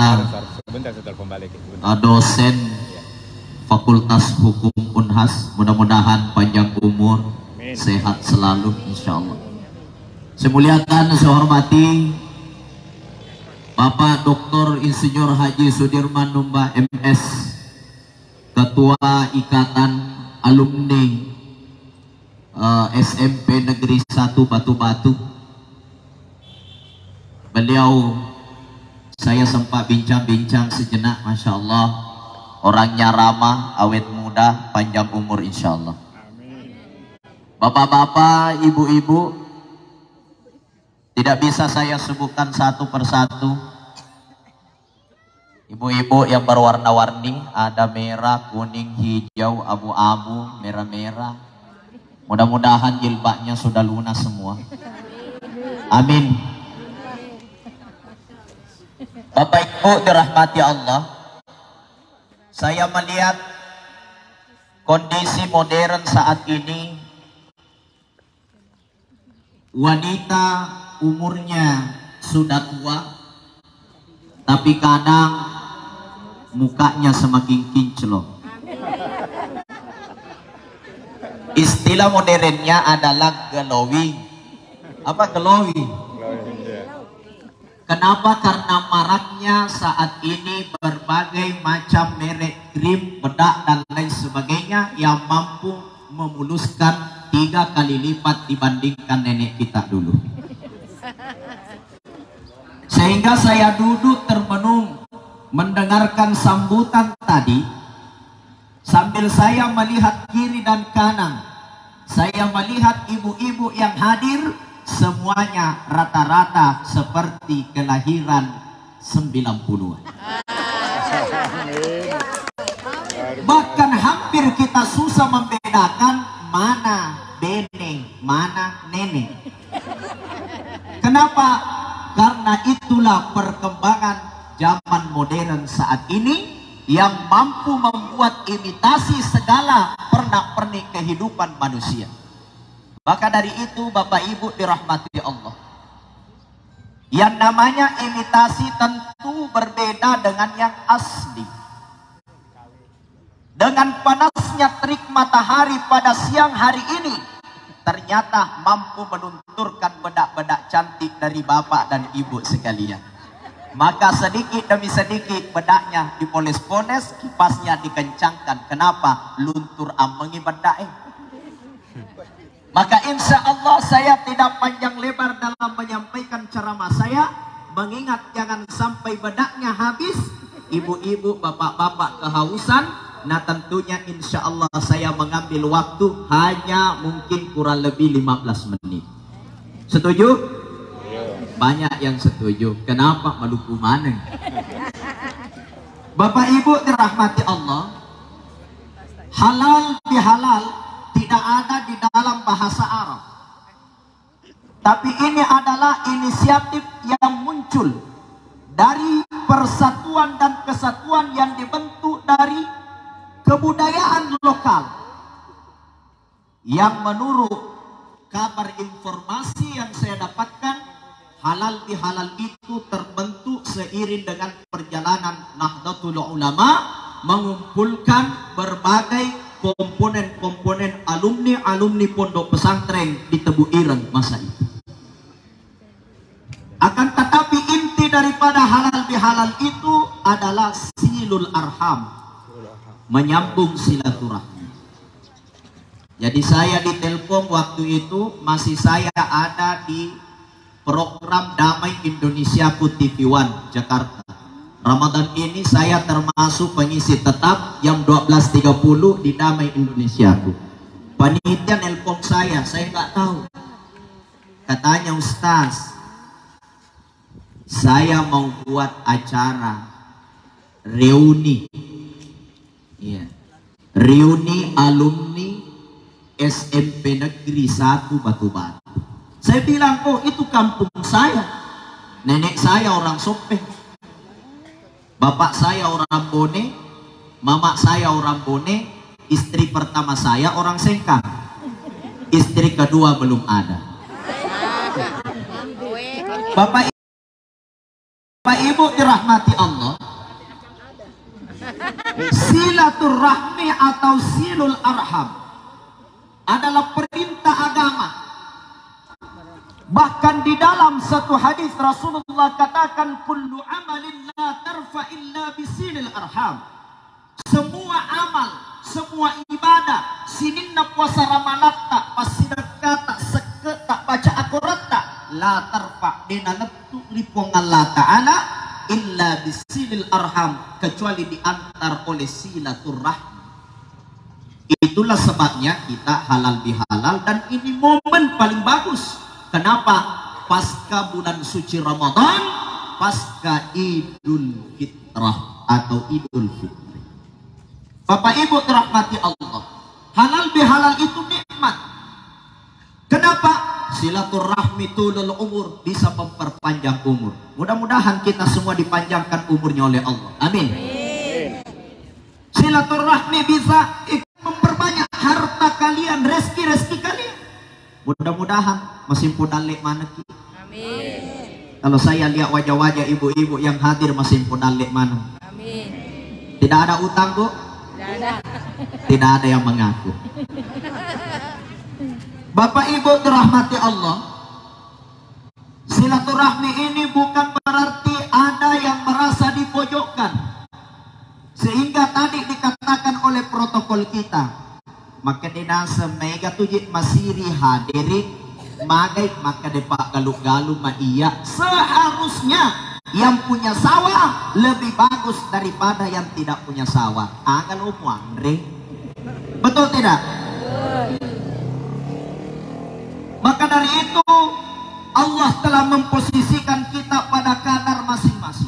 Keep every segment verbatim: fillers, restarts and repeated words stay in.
Sebentar, saya telepon balik. Sebentar. Eh, dosen Fakultas Hukum Unhas, mudah-mudahan panjang umur, sehat selalu, insya Allah. Saya muliakan, saya hormati Bapak Doktor Insinyur Haji Sudirman Numba, M.S, Ketua Ikatan Alumni, eh, S M P Negeri Satu Batu-Batu. Beliau, saya sempat bincang-bincang sejenak, Masya Allah. Orangnya ramah, awet muda, panjang umur, insya Allah. Bapak-bapak, ibu-ibu, tidak bisa saya sebutkan satu persatu. Ibu-ibu yang berwarna-warni, ada merah, kuning, hijau, abu-abu, merah-merah. Mudah-mudahan jilbabnya sudah lunas semua. Amin. Bapak Ibu dirahmati Allah, saya melihat kondisi modern saat ini, wanita umurnya sudah tua, tapi kadang mukanya semakin kinclong. Istilah modernnya adalah glowing. Apa glowing? Kenapa? Karena maraknya saat ini berbagai macam merek krim, bedak, dan lain sebagainya yang mampu memuluskan tiga kali lipat dibandingkan nenek kita dulu. Sehingga saya duduk termenung mendengarkan sambutan tadi, sambil saya melihat kiri dan kanan, saya melihat ibu-ibu yang hadir, semuanya rata-rata seperti kelahiran sembilan puluhan. Bahkan hampir kita susah membedakan mana bene, mana nenek. Kenapa? Karena itulah perkembangan zaman modern saat ini yang mampu membuat imitasi segala pernak-pernik kehidupan manusia. Maka dari itu, Bapak Ibu dirahmati Allah, yang namanya imitasi tentu berbeda dengan yang asli. Dengan panasnya terik matahari pada siang hari ini, ternyata mampu melunturkan bedak-bedak cantik dari bapak dan ibu sekalian. Maka sedikit demi sedikit bedaknya dipoles-poles, kipasnya dikencangkan. Kenapa? Luntur amengi bedak, eh. Maka insya Allah saya tidak panjang lebar dalam menyampaikan ceramah saya, mengingat jangan sampai bedaknya habis, ibu-ibu, bapak-bapak kehausan. Nah, tentunya insya Allah saya mengambil waktu hanya mungkin kurang lebih lima belas menit. Setuju? Banyak yang setuju. Kenapa? Maluku maneng. Bapak Ibu dirahmati Allah, halal bihalal tidak ada di dalam bahasa Arab. Tapi ini adalah inisiatif yang muncul dari persatuan dan kesatuan yang dibentuk dari kebudayaan lokal. Yang menurut kabar informasi yang saya dapatkan, halal bihalal itu terbentuk seiring dengan perjalanan Nahdlatul Ulama mengumpulkan berbagai komponen-komponen alumni-alumni pondok pesantren di Tebu Ireng masa itu. Akan tetapi, inti daripada halal bihalal itu adalah silul arham, menyambung silaturahmi. Jadi, saya ditelepon waktu itu, masih saya ada di program Damai Indonesiaku, T V One Jakarta. Ramadan ini saya termasuk pengisi tetap jam dua belas tiga puluh di Damai Indonesiaku. Panitia nelpon saya, saya nggak tahu. Katanya, "Ustaz, saya mau buat acara reuni." Iya. Reuni alumni S M P Negeri Satu Batu-Batu. Saya bilang, "Oh, itu kampung saya. Nenek saya orang Soppeng. Bapak saya orang Bone, mamak saya orang Bone, istri pertama saya orang Sengkang. Istri kedua belum ada." Bapak Bapak Ibu dirahmati Allah, silaturahmi atau silul arham adalah perintah agama. Bahkan di dalam satu hadis Rasulullah katakan, "Kullu amalin la tarfa illa bisilil arham." Semua amal, semua ibadah, sininna puasa Ramadatta, passidekkata, sekke'ta, baca akoratta, la tarfa, de' nalettu' ri Puang Allah Ta'ala, illa bisilil arham, kecuali diantar oleh silaturrahmi. Itulah sebabnya kita halal bihalal, dan ini momen paling bagus. Kenapa? Pasca bulan suci Ramadan, pasca Idul Fitrah atau Idul Fitri. Bapak Ibu dirahmati Allah, halal bihalal itu nikmat. Kenapa? Silaturahmi tulul umur, bisa memperpanjang umur. Mudah-mudahan kita semua dipanjangkan umurnya oleh Allah. Amin. Silaturahmi bisa memperbanyak harta kalian, rezeki-rezeki kalian. Mudah-mudahan masimpu dalle manekki. Amin. Kalau saya lihat wajah-wajah ibu-ibu yang hadir, masimpu dalle maneng. Amin. Tidak ada utang, Bu? Tidak ada. Tidak ada yang mengaku. Bapak Ibu dirahmati Allah, silaturahmi ini bukan berarti ada yang merasa dipojokkan. Sehingga tadi dikatakan oleh protokol kita, makkeda naseng mega tuji masiri hadiri, magai makkeda paggalu-galu ma iya. Seharusnya yang punya sawah lebih bagus daripada yang tidak punya sawah. Aga lo muanre. Betul tidak? Maka dari itu, Allah telah memposisikan kita pada kadar masing-masing.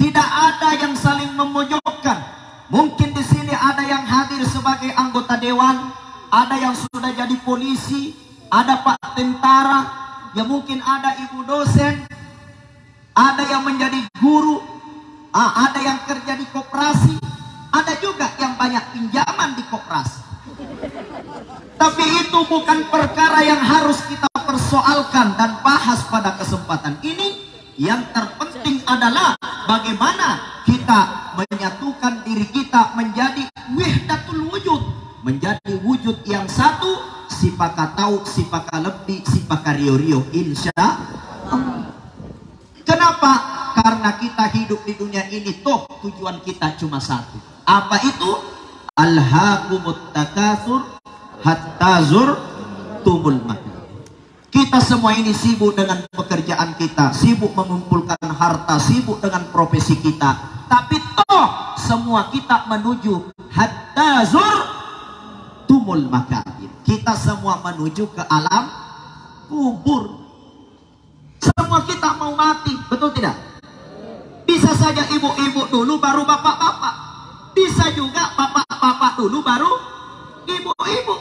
Tidak ada yang saling memojokkan. Mungkin di sini ada yang hadir sebagai anggota dewan, ada yang sudah jadi polisi, ada pak tentara, ya mungkin ada ibu dosen, ada yang menjadi guru, ah, ada yang kerja di koperasi, ada juga yang banyak pinjaman di koperasi. Tapi itu bukan perkara yang harus kita persoalkan dan bahas pada kesempatan ini. Yang terpenting adalah bagaimana kita menyatukan diri kita menjadi wahdatul wujud, menjadi wujud yang satu, sipakatau, sipakalebbi, sipakario-rio, insya Allah. Kenapa? Karena kita hidup di dunia ini, toh tujuan kita cuma satu. Apa itu? Alhaakumut takatsur hatta zurtumul maqabir. Kita semua ini sibuk dengan pekerjaan kita, sibuk mengumpulkan harta, sibuk dengan profesi kita. Tapi toh semua kita menuju hatta zurtumul maqabir. Kita semua menuju ke alam kubur. Semua kita mau mati, betul tidak? Bisa saja ibu-ibu dulu, baru bapak-bapak. Bisa juga bapak-bapak dulu, baru ibu-ibu.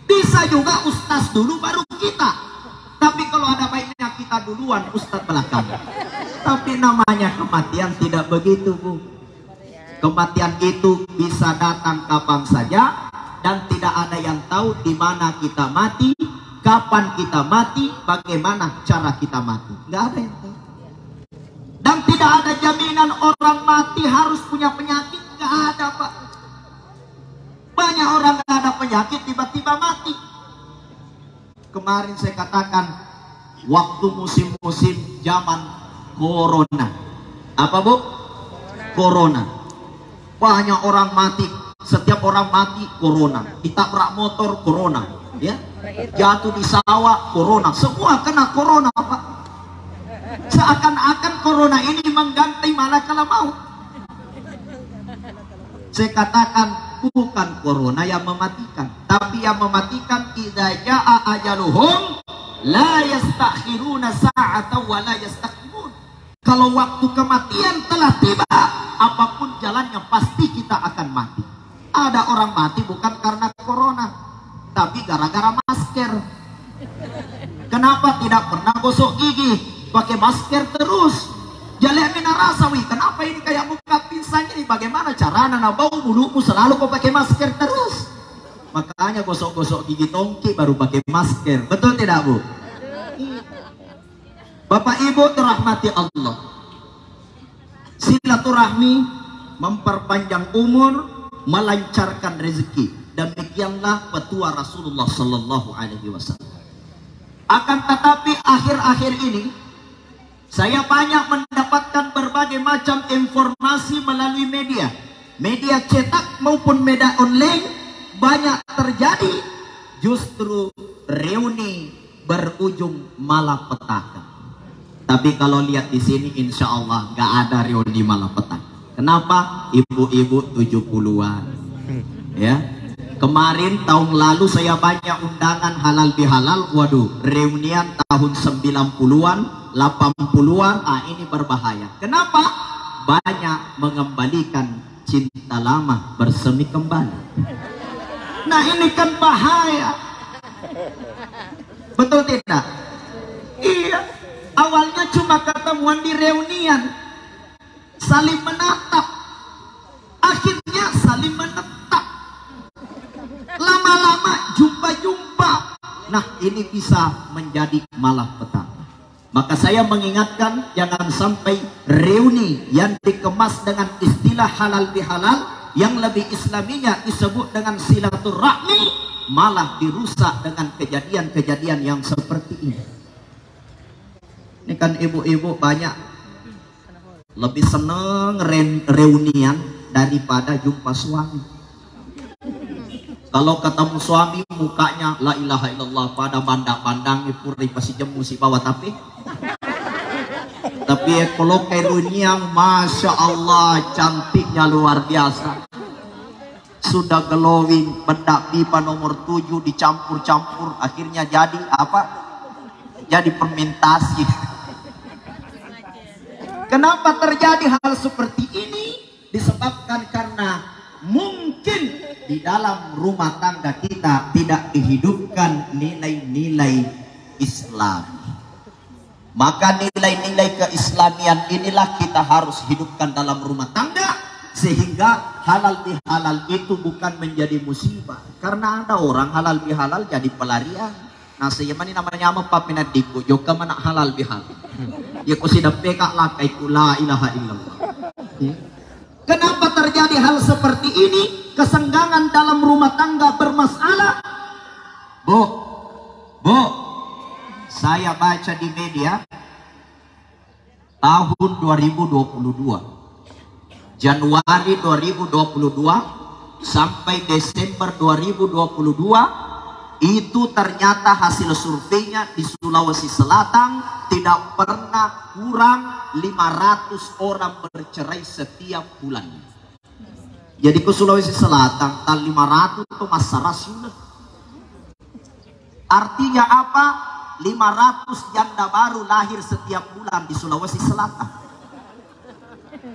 Bisa juga ustaz dulu, baru kita. Tapi kalau ada baiknya kita duluan, ustaz belakang. Tapi namanya kematian tidak begitu, Bu. Kematian itu bisa datang kapan saja, dan tidak ada yang tahu di mana kita mati, kapan kita mati, bagaimana cara kita mati. Nggak ada yang tahu. Dan tidak ada jaminan orang mati harus punya penyakit. Nggak ada, Pak. Banyak orang nggak ada penyakit, tiba-tiba mati. Kemarin saya katakan, waktu musim-musim zaman corona. Apa, Bu? Corona. Banyak orang mati. Setiap orang mati corona. Ditabrak motor corona, ya. Jatuh di sawah corona. Semua kena corona, Pak. Seakan-akan corona ini mengganti malakal maut. Saya katakan, bukan corona yang mematikan, tapi yang mematikan, idza jaa ajaluhum la yastakhiruna sa'atan wa la yastaqdimun. Kalau waktu kematian telah tiba, apapun jalannya pasti kita akan mati. Ada orang mati bukan karena corona, tapi gara-gara masker. Kenapa tidak pernah gosok gigi? Pakai masker terus. Jalemi narasa, wih, kenapa ini kayak muka pingsan ini? Bagaimana caranya nabau buluku selalu kau pakai masker terus? Makanya gosok-gosok gigi tongki baru pakai masker. Betul tidak, Bu? Bapak Ibu dirahmati Allah. silaturahmi, memperpanjang umur, melancarkan rezeki. Demikianlah petua Rasulullah sallallahu alaihi wasallam. Akan tetapi, akhir-akhir ini saya banyak mendapatkan berbagai macam informasi melalui media, media cetak maupun media online, banyak terjadi justru reuni berujung malapetaka. Tapi kalau lihat di sini, insya Allah nggak ada reuni malapetaka. Kenapa? Ibu-ibu tujuh puluhan. Ya. Kemarin, tahun lalu, saya banyak undangan halal bihalal. Waduh, reunian tahun sembilan puluhan, delapan puluhan. Ah, ini berbahaya. Kenapa? Banyak mengembalikan cinta lama bersemi kembali. Nah, ini kan bahaya. Betul tidak? Iya. Awalnya cuma ketemuan di reunian, saling menatap, akhirnya saling menetap, lama-lama jumpa-jumpa. Nah, ini bisa menjadi malapetaka. Maka saya mengingatkan, jangan sampai reuni yang dikemas dengan istilah halal bihalal, yang lebih islaminya disebut dengan silaturahmi, malah dirusak dengan kejadian-kejadian yang seperti ini. Ini kan ibu-ibu banyak lebih seneng re-, reunian daripada jumpa suami. Kalau ketemu suami, mukanya la ilaha illallah, pada bandang-bandang pura ipasijemmu sibawa tapi. Tapi kalau ke reunian, masya Allah, cantiknya luar biasa. Sudah glowing, bedak pipa nomor tujuh dicampur-campur, akhirnya jadi apa? Jadi fermentasi. Kenapa terjadi hal seperti ini? Disebabkan karena mungkin di dalam rumah tangga kita tidak dihidupkan nilai-nilai Islam. Maka nilai-nilai keislamian inilah kita harus hidupkan dalam rumah tangga, sehingga halal bihalal itu bukan menjadi musibah. Karena ada orang halal bihalal jadi pelarian. Nah, saya mani nama nyameng papinaddiku, jokka mana halal bihalal. Ya, ku sidappeka lakkai ku la ilaha illallah. Hmm. Kenapa terjadi hal seperti ini? Kesenggangan dalam rumah tangga bermasalah. Bu, Bu, saya baca di media tahun dua ribu dua puluh dua, Januari dua ribu dua puluh dua sampai Desember dua ribu dua puluh dua, itu ternyata hasil surveinya di Sulawesi Selatan tidak pernah kurang lima ratus orang bercerai setiap bulan. Jadi ke Sulawesi Selatan, tal lima ratus itu massarasi udah. Artinya apa? Lima ratus janda baru lahir setiap bulan di Sulawesi Selatan.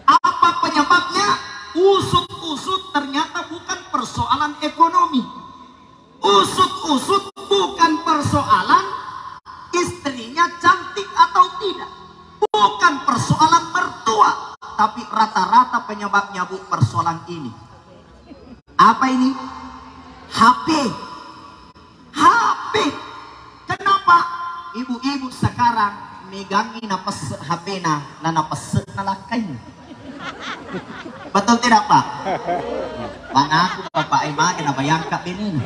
Apa penyebabnya? Usut-usut ternyata bukan persoalan ekonomi. Usut-usut bukan persoalan istrinya cantik atau tidak. Bukan persoalan mertua. Tapi rata-rata penyebabnya, Bu, persoalan ini. Apa ini? H P. H P. Kenapa? Ibu-ibu sekarang megangi napesse H P-na, na napesse na lakkainna. Betul tidak, Pak? Bang aku, Bapak, eh, mage nabayangka benena.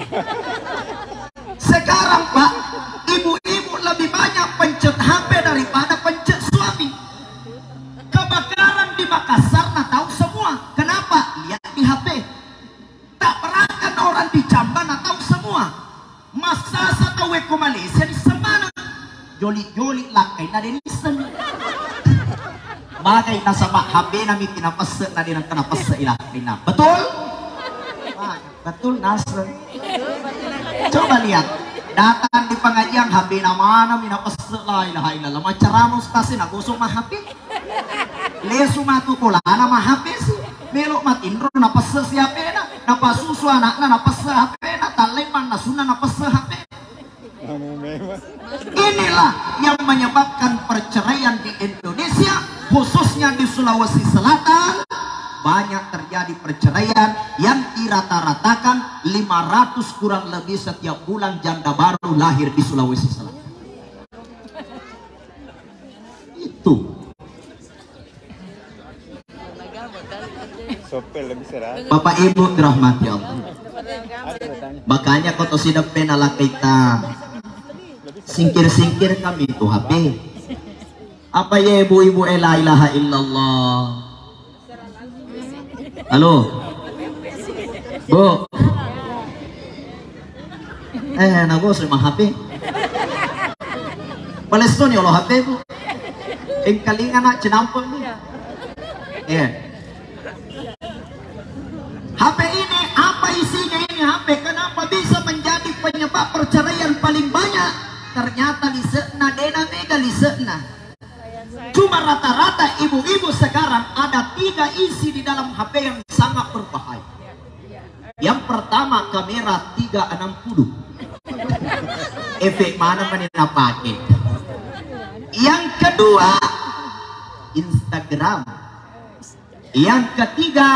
Sekarang, Pak, ibu-ibu lebih banyak pencet H P daripada pencet suami. Kebakaran di Makassar na tahu semua. Kenapa? Lihat di H P. Tabrakan orang di Jamban na tahu semua. Massasa tauwe ko Malaysia di semana. Joli-joli lakkainna de nisseng. Magai nasaba H P-na miki napesse na de nengka napesse i lakkainna. Betul? Ah, betul naseng. Coba lihat. Datang di pengajian H P-na mana mi napesse, la ilaha illallah. Macerama ustaz na gosok ma H P. Lesu matu bolana ma H P si. Melo matinro napesse si H P-na. Napasusu anakna napesse H P-na. Tallemmang nasunna napesse H P. Inilah yang menyebabkan perceraian di Indonesia, khususnya di Sulawesi Selatan. Banyak terjadi perceraian yang dirata-ratakan lima ratus kurang lebih setiap bulan janda baru lahir di Sulawesi Selatan. Itu. Bapak Ibu dirahmati Allah. Makanya ko to sideppe nalakkaita singkir-singkir kami tu H P. Apa ye ibu-ibu e la ilaha illallah. Halo. Bu. Eh, nago sih mah H P. Palestoni Allah H P, Bu. Engkalinga nak cenampeng nih. Iya. H P ini, apa isinya ini H P? Kenapa bisa menjadi penyebab perceraian paling banyak? Ternyata lisekna dena mega lisekna. Cuma rata-rata ibu-ibu sekarang ada tiga isi di dalam H P yang sangat berbahaya. Yang pertama, kamera tiga enam puluh. Efek mana mana napake? Yang kedua, Instagram. Yang ketiga,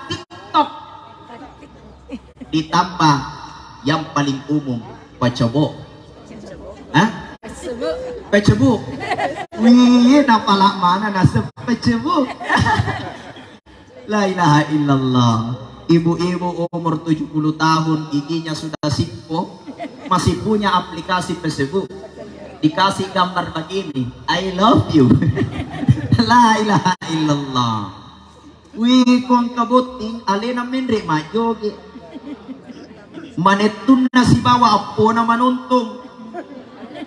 TikTok. Ditambah yang paling umum, pacebo. Hah? Pacebo. Wih, napala mana nasib pacebo? La ilaha illallah. Ibu-ibu umur tujuh puluh tahun, giginya sudah simpo, masih punya aplikasi Facebook. Dikasih gambar begini, "I love you." La ilaha illallah. Wih, ko engka botting, alena menre majjoge. Manettunna sibawa appona manontong.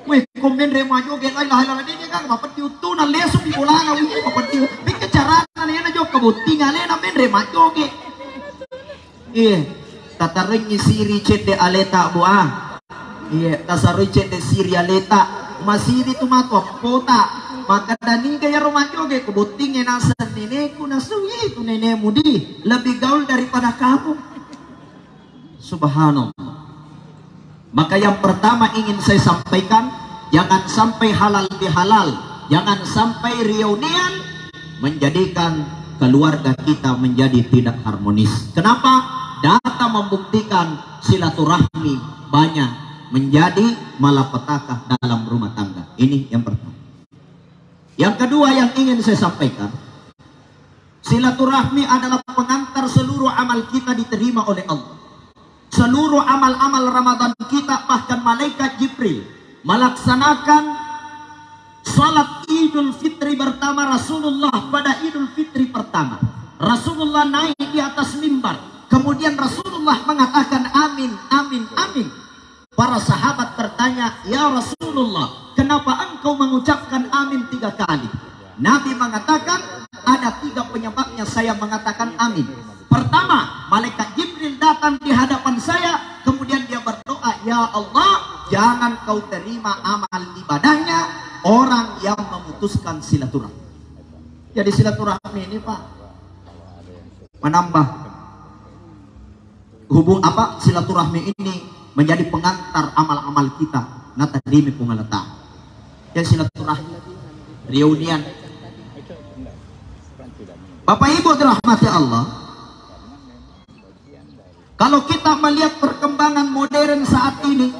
Wih, ko menre majjoge, la ilaha illallah, dege kan mapeddi uttuna, lesu pi bolana, wih, mapeddi. Bekke carana alena jokka botting, alena menre majjoge. Iya, tatarengngi siri cedde aleta, Bu, ah. Iya, tasaroi cedde siri aleta. Masiri tu matu appota. Makkeda niga iyaro majjoge ko bottingnge naseng neneku, nasui tu nenemu di lebih gaul daripada kamu. Subhanallah. Maka yang pertama ingin saya sampaikan, jangan sampai halal bihalal, jangan sampai reunian menjadikan keluarga kita menjadi tidak harmonis. Kenapa? Data membuktikan silaturahmi banyak menjadi malapetaka dalam rumah tangga. Ini yang pertama. Yang kedua yang ingin saya sampaikan, silaturahmi adalah pengantar seluruh amal kita diterima oleh Allah. Seluruh amal-amal Ramadan kita, bahkan malaikat Jibril melaksanakan salat Idul Fitri bersama Rasulullah pada Idul Fitri pertama. Rasulullah naik di atas mimbar. Kemudian Rasulullah mengatakan, "Amin, amin, amin." Para sahabat bertanya, "Ya Rasulullah, kenapa engkau mengucapkan amin tiga kali?" Nabi mengatakan, "Ada tiga penyebabnya saya mengatakan amin. Pertama, malaikat Jibril datang di hadapan saya, kemudian dia berdoa, 'Ya Allah, jangan kau terima amal ibadahnya orang yang memutuskan silaturahmi.'" Jadi silaturahmi ini, Pak, menambah hubung apa, silaturahmi ini menjadi pengantar amal-amal kita natarimi Puang Allah Ta'ala. Ya, silaturahmi, reunian. Bapak Ibu dirahmati Allah, kalau kita melihat perkembangan modern saat ini,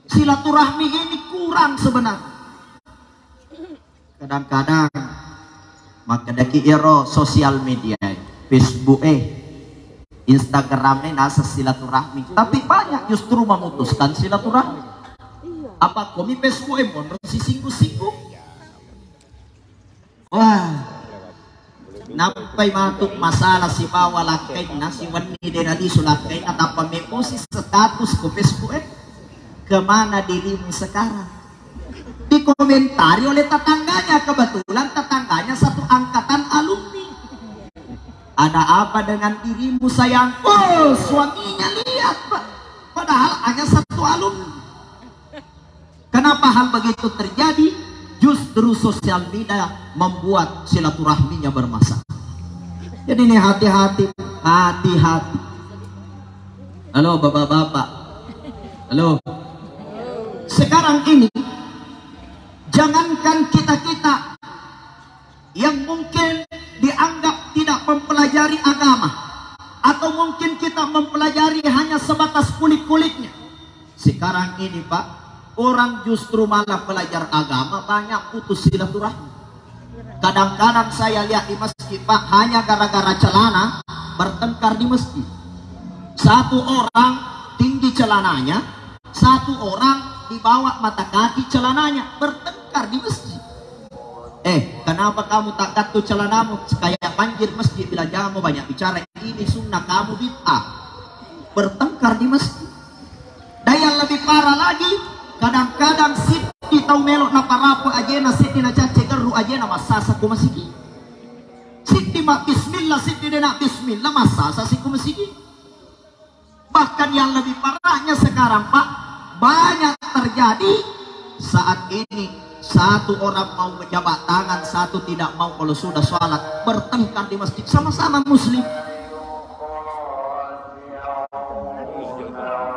silaturahmi ini kurang sebenarnya. Kadang-kadang makkedaki ero sosial media, Facebook e, Instagram e, nasa silaturahmi. Tapi banyak justru memutuskan silaturahmi. Apa komi Facebook e monro sisinggu-singgu? Wah, nappai matu masalah sibawa lakkainna, siwenni de nalisu lakkainna, tappa meposi status ko Facebook e. Kemana dirimu sekarang? Dikomentari oleh tetangganya, kebetulan tetangganya satu angkatan alumni. "Ada apa dengan dirimu, sayang?" Oh, suaminya lihat, Pak. Padahal hanya satu alumni. Kenapa hal begitu terjadi? Justru sosial media membuat silaturahminya bermasalah. Jadi ini hati-hati, hati-hati. Halo, bapak-bapak. Halo. Sekarang ini, jangankan kita-kita yang mungkin dianggap tidak mempelajari agama, atau mungkin kita mempelajari hanya sebatas kulit-kulitnya. Sekarang ini, Pak, orang justru malah belajar agama banyak putus silaturahmi. Kadang-kadang saya lihat di masjid, Pak, hanya gara-gara celana bertengkar di masjid. Satu orang tinggi celananya, satu orang di bawah mata kaki celananya, bertengkar di masjid. Eh, kenapa kamu tak gantung celanamu? Kayak banjir masjid, bilang, "Jangan mau banyak bicara, ini sunnah, kamu bid'ah." Bertengkar di masjid. Dan yang lebih parah lagi, kadang-kadang siddi tau melo naparapu ajena, siddi nacacce gerru ajena, massasa ko masigi. Siddi ma bismillah, siddi dena bismillah, massasa si ko masigi. Bahkan yang lebih parahnya sekarang, Pak, banyak terjadi saat ini, satu orang mau menjabat tangan, satu tidak mau, kalau sudah sholat bertengkar di masjid, sama-sama muslim.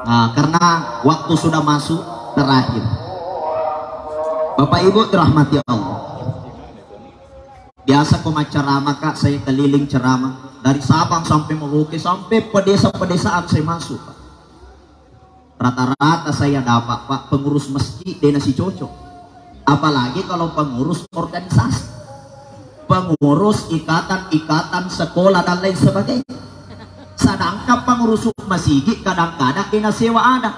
Nah, karena waktu sudah masuk terakhir. Bapak Ibu dirahmati Allah. Biasa ko maccarama, Kak, saya keliling ceramah. Dari Sabang sampai Merauke, sampai pedesa-pedesaan saya masuk, Pak. Rata-rata saya dapat, Pak, pengurus masjid dena sicocok. Apalagi kalau pengurus organisasi. Pengurus ikatan-ikatan sekolah dan lain sebagainya. Sedangkan pengurus masigi kadang-kadang dena sewa ada.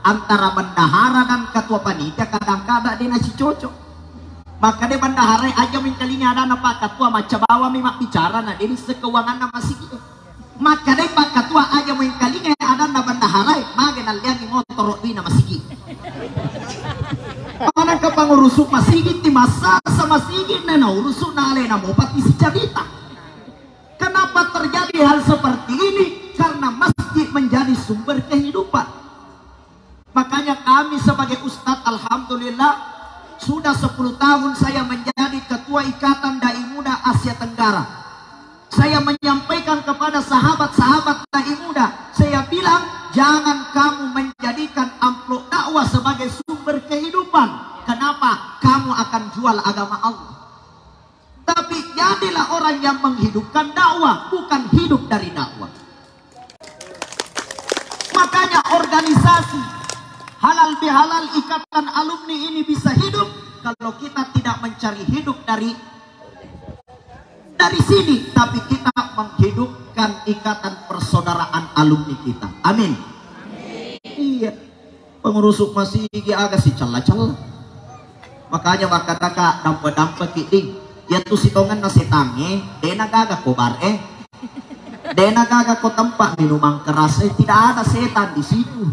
Antara bendahara dan ketua panitia kadang-kadang dena sicocok. Maka de bendahara aja mengkalinga adanna Pak Ketua, macca bawami mabbicara na deni sekeuanganna masigi. Maka de Pak Ketua aja mengkalinga adanna bendahara, mage nalliangi motoro duina masigi. Manakka pengurus masigi ti massasa masigi na naurusu na alena mopati sicarita. Kenapa terjadi hal seperti ini? Karena masjid menjadi sumber kehidupan. Makanya kami sebagai ustadz, alhamdulillah, sudah sepuluh tahun saya menjadi ketua Ikatan Dai Muda Asia Tenggara. Saya menyampaikan kepada sahabat-sahabat dai muda, saya bilang, "Jangan kamu menjadikan amplop dakwah sebagai sumber kehidupan. Kenapa? Kamu akan jual agama Allah." Tapi jadilah orang yang menghidupkan dakwah, bukan hidup dari dakwah. Makanya organisasi halal bihalal ikatan alumni ini bisa hidup kalau kita tidak mencari hidup dari dari sini, tapi kita menghidupkan ikatan persaudaraan alumni kita. Amin. Iya. Pengurus masigi aga sicella-cella. Makanya makkadaka dampe-dampeki ding. Iya tu sitongenna setangnge, dena gaga ko bar e. Dena gaga ko tempat minuman keras e, tidak ada setan di situ.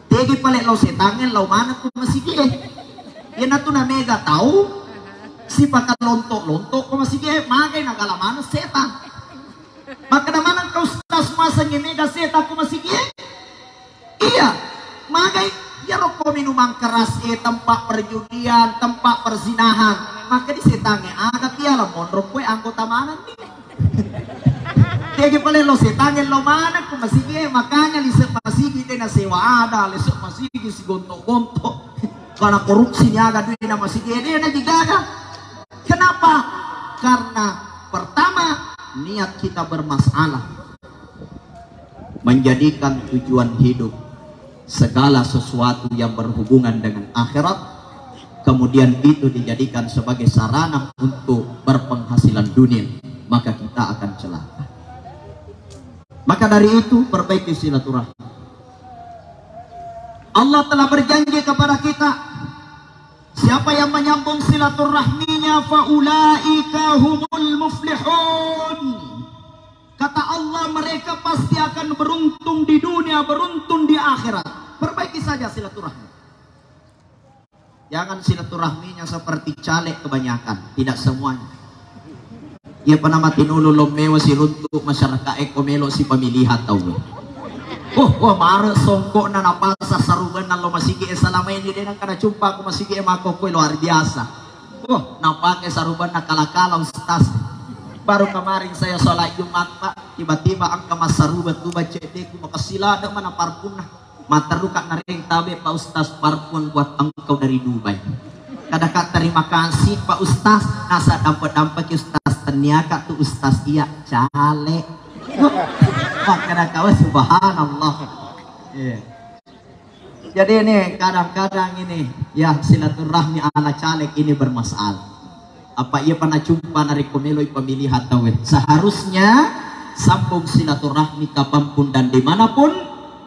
Tegi pale lao setangnge lao maneng ko masigi e. Iyanatu na mega tau sipaka lonto-lonto ko masigi e, magai nagala maneng setan. Makkeda maneng ka ustaz muasengnge mega setan ko masigi e. Iya, magai iyaro ko minuman keras e, tempat perjudian, tempat perzinahan. Makkedi setangnge, aga kiala monro koe anggota maneng ni. Tegi pale lo setangnge lo maneng ko masigi e, makanya lise masigi de na sewa ada, lise masigi sigonto-gonto. Karena korupsi ni aga duit na masigi e, de na digaga. Kenapa? Karena pertama, niat kita bermasalah. Menjadikan tujuan hidup segala sesuatu yang berhubungan dengan akhirat, kemudian itu dijadikan sebagai sarana untuk berpenghasilan dunia, maka kita akan celaka. Maka dari itu, perbaiki silaturahmi. Allah telah berjanji kepada kita, siapa yang menyambung silaturahminya, faulaika humul muflihun. Kata Allah, mereka pasti akan beruntung di dunia, beruntung di akhirat. Perbaiki saja silaturahmi. Jangan silaturahminya seperti caleg kebanyakan, tidak semuanya. Iya pernah mati nulu lo mewa siruntuk masyarakat eko melo si pemilihan tau. Oh, wah, mare songkok na napasa sarubenna lo masigi e, selama ini de nengka na cumpa ko masigi e, mako koe luar biasa. Oh, napake sarubenna kala-kala ustaz. Baru kemarin saya sholat Jumat, Pak, tiba-tiba engka massarubeng tu baca deku, makasila de mana parpunna. Matteruka nareng tabe, Pak Ustaz, parfum buat engkau dari Dubai. Kadaka terima kasih, Pak Ustaz. Nasa dampe-dampeki Ustaz, tenniaka tu Ustaz iya caleg. Makkadaka, subhanallah. Iya. Jadi ini kadang-kadang ini ya silaturahmi ala caleg ini bermasalah. Apa iya pa nacumpa narekko meloi pemilihan tauwe. Seharusnya sambung silaturahmi kapanpun dan dimanapun,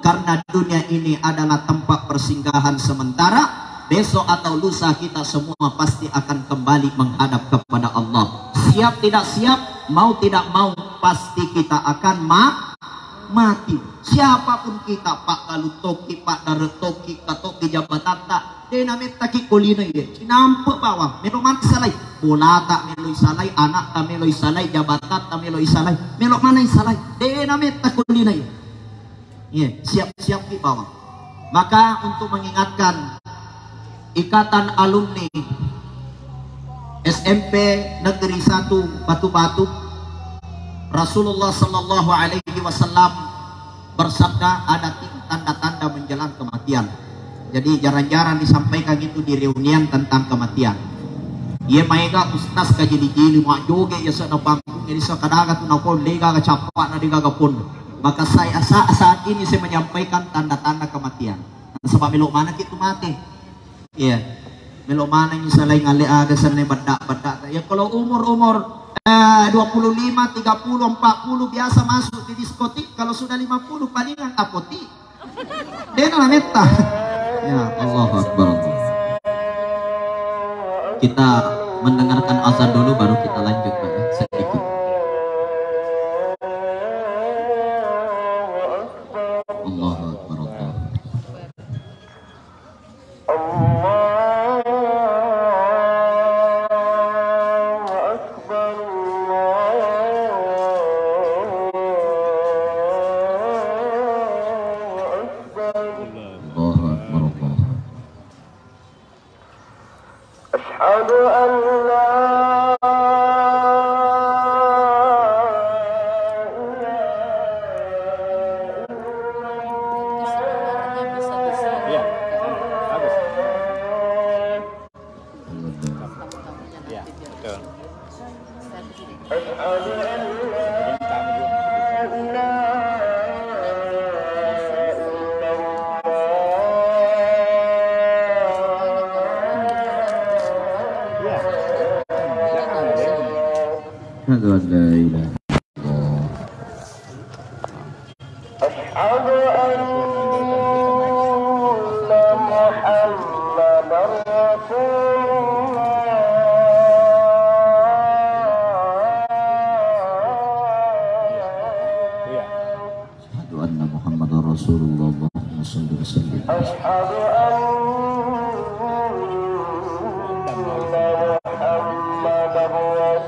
karena dunia ini adalah tempat persinggahan sementara. Besok atau lusa kita semua pasti akan kembali menghadap kepada Allah. Siap tidak siap, mau tidak mau, pasti kita akan ma-, mati. Siapapun kita, Pak Galutoki, Pak Dare'toki, katoki jabatatta, de' namettaki ko linoe, cinampe' bawang, melo' maneng salai, bolata melo' isalai, anakta melo' isalai, jabatatta melo' isalai, melo' maneng salai, de' nametta ko linoe. Iya, siap-siapki bawang. Maka untuk mengingatkan Ikatan Alumni S M P Negeri Satu Batu-Batu, Rasulullah Sallallahu Alaihi Wasallam bersabda, ada tiga tanda-tanda menjelang kematian. Jadi jarang-jarang disampaikan itu di reunian tentang kematian. Iya maega ustaz kajili-jili, majjoge iya sedda pangkung, jadi sakadaga tu napon, degaga cappa'na, degaga pon. Maka saya sa-, saat ini saya menyampaikan tanda-tanda kematian. Sebab melo' manengki tu mate. Iya. Melo' manengngi salai, ngale aga senna bedda-bedda. Ya kalau umur-umur, eh, dua puluh lima, tiga puluh, empat puluh biasa masuk di diskotik, kalau sudah lima puluh palingan apotik. De' nametta. Ya, Allahu Akbar. Kita mendengarkan azan dulu, baru kita lanjut, Pak, ya, sedikit. Allahu Akbar, Allahu Akbar. الله أكبر، الله أكبر. الله أكبر، الله أكبر. أشهد أن لا إله إلا الله. Iya. Bagus. Iya, betul. أشهد أن لا إله إلا الله. أشهد أن لا إله إلا الله. أشهد أن محمدا رسول الله. أشهد أن محمدا رسول الله. اللهم صل وسلم. أشهد أن محمدا رسول الله.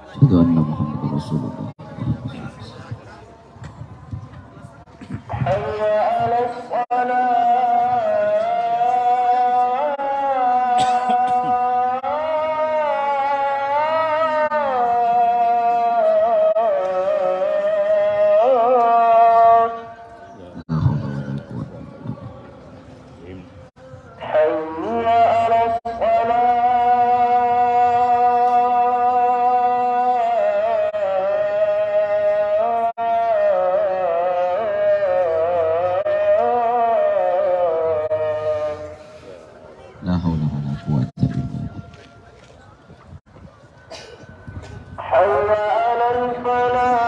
أشهد أن محمدا رسول الله. حي على الصلاة. لا حول ولا قوة إلا بالله. حي على الصلاة. لا حول ولا قوة إلا بالله. حي على الفلاح.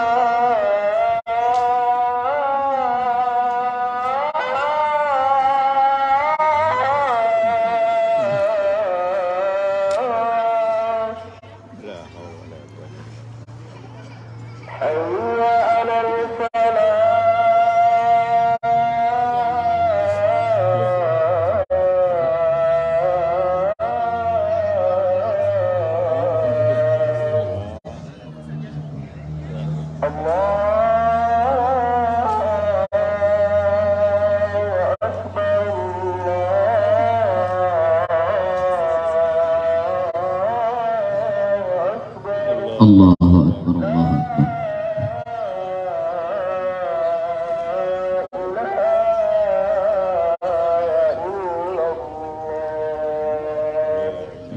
حي على الفلاح. الله أكبر، الله أكبر. الله أكبر، الله أكبر.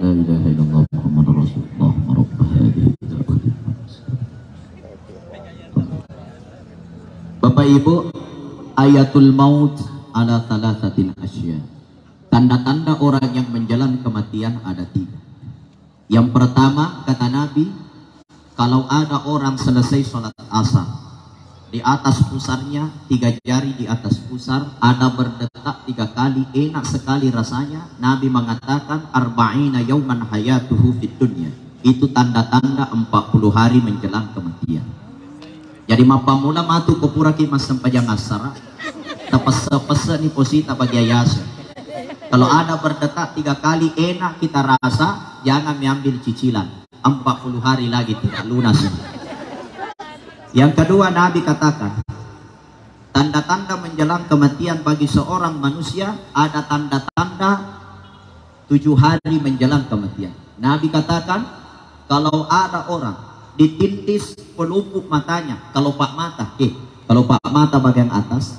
لا إله إلا الله محمد رسول الله. رب هذه الدعوة. Bapak Ibu, Ayatul maut ala thalathatin asya. Tanda-tanda orang yang menjelang kematian ada tiga. Yang pertama, kata Nabi, kalau ada orang selesai sholat asar, di atas pusarnya, tiga jari di atas pusar, ada berdetak tiga kali, enak sekali rasanya. Nabi mengatakan, "Arba'ina yauman hayatuhu fid dunya." Itu tanda-tanda empat puluh hari menjelang kematian. Jadi, mappammula matu ko puraki massempajang assara, tapesse-pesse ni posita bagi ayase. Kalau ada berdetak tiga kali, enak kita rasa, jangan ambil cicilan. Empat puluh hari lagi tidak lunas ini. Yang kedua, Nabi katakan, tanda-tanda menjelang kematian bagi seorang manusia, ada tanda-tanda tujuh hari menjelang kematian. Nabi katakan, kalau ada orang ditindis pelupuk matanya, kelopak mata, eh, kelopak mata bagian atas,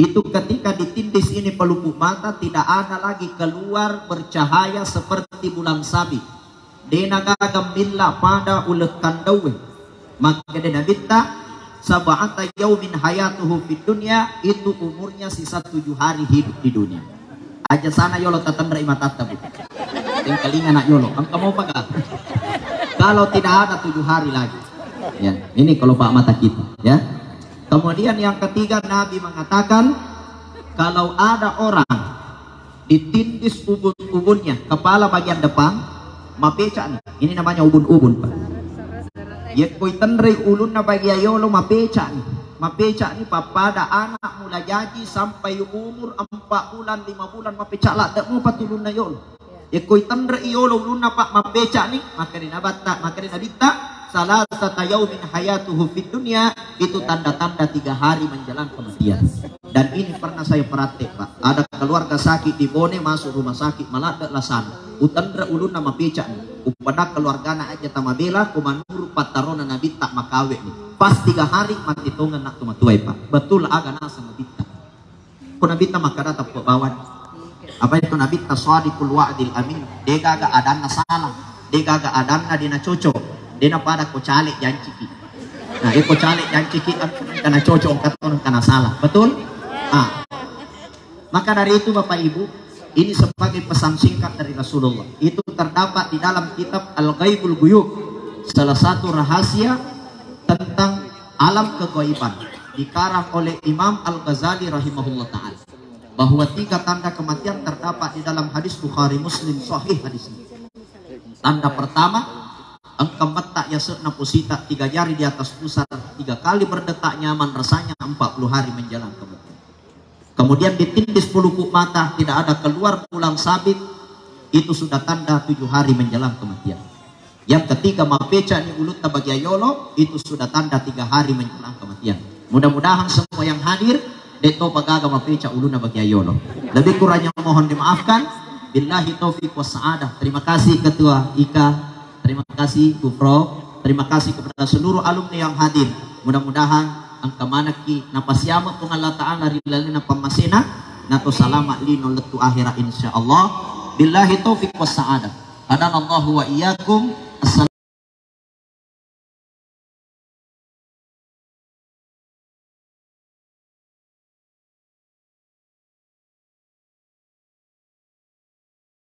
itu ketika ditindis ini pelupuk mata, tidak ada lagi keluar bercahaya seperti bulan sabit. Dena gaga milla pada uleng kandaue. Makkeda Nabitta, "Sab'ata yaumin hayatuhu fid dunya," itu umurnya sisa tujuh hari hidup di dunia. Aja sana yolo tatenrei matatta, Bu. Tengkalinga nak yolo, engka mau paga. Kalau tidak ada tujuh hari lagi. Ya, ini kelopak mata kita, ya. Kemudian yang ketiga, Nabi mengatakan, kalau ada orang ditindis ubun-ubunnya, kepala bagian depan, mapecani. Ini namanya ubun-ubun, Pak. Yekko itenrei ulunna bagian yolo, mapecani. Mapecani pappada anak mula jaji sampai umur empat bulan, lima bulan, mapeca ladde mupa tulunna yolo. Yekko itenrei yolo ulunna, Pak, mapecani, makkeda Nabatta, makkeda Nabitta, "Salasata yaumin hayatuhu fid dunya," itu tanda-tanda tiga hari menjelang kematian. Dan ini pernah saya praktek, Pak. Ada keluarga sakit di Bone, masuk rumah sakit, maladde lasana. Utenre ulunna, mapecani. Upada keluargana aja tamabela, ko manurut pattarona Nabitta, makawe ni. Pas tiga hari, mati tongeng nak tumatuai, Pak. Betul aga naseng Nabitta. Ko Nabitta makkada teppe bawang. Apa itu Nabitta shadiqul wa'dil amin. Degaga adanna salah. Degaga adanna dena cocok. Dena pada ko caleg janciki. Nah, iko caleg janciki, engkana cocok, engka to, engkana salah. Betul? Ah. Maka dari itu, Bapak Ibu, ini sebagai pesan singkat dari Rasulullah. Itu terdapat di dalam kitab Al-Ghaibul Guyub, salah satu rahasia tentang alam kegoiban, dikarang oleh Imam Al-Ghazali rahimahullah ta'ala, bahwa tiga tanda kematian terdapat di dalam hadis Bukhari Muslim, sahih hadisnya. Tanda pertama, engka metta yase'na posita, tiga jari di atas pusar, tiga kali berdetak nyaman rasanya, empat puluh hari menjelang kematian. Kemudian ditindis pelupuk mata, tidak ada keluar bulan sabit, itu sudah tanda tujuh hari menjelang kematian. Yang ketiga, mapecani ulutta bagian yolo, itu sudah tanda tiga hari menjelang kematian. Mudah-mudahan semua yang hadir, de topa gaga mapeca ulunna bagian yolo. Lebih kurangnya mohon dimaafkan. Billahi taufiq was sa'adah. Terima kasih Ketua Ika, terima kasih Bu Pro, terima kasih kepada seluruh alumni yang hadir. Mudah-mudahan engka manekki napasiame Puang Allah Ta'ala ri lalenna pammasena, nato salama lino lettu akhirat, insyaallah. Billahi taufiq was sa'adah. Hadanallahu wa iyyakum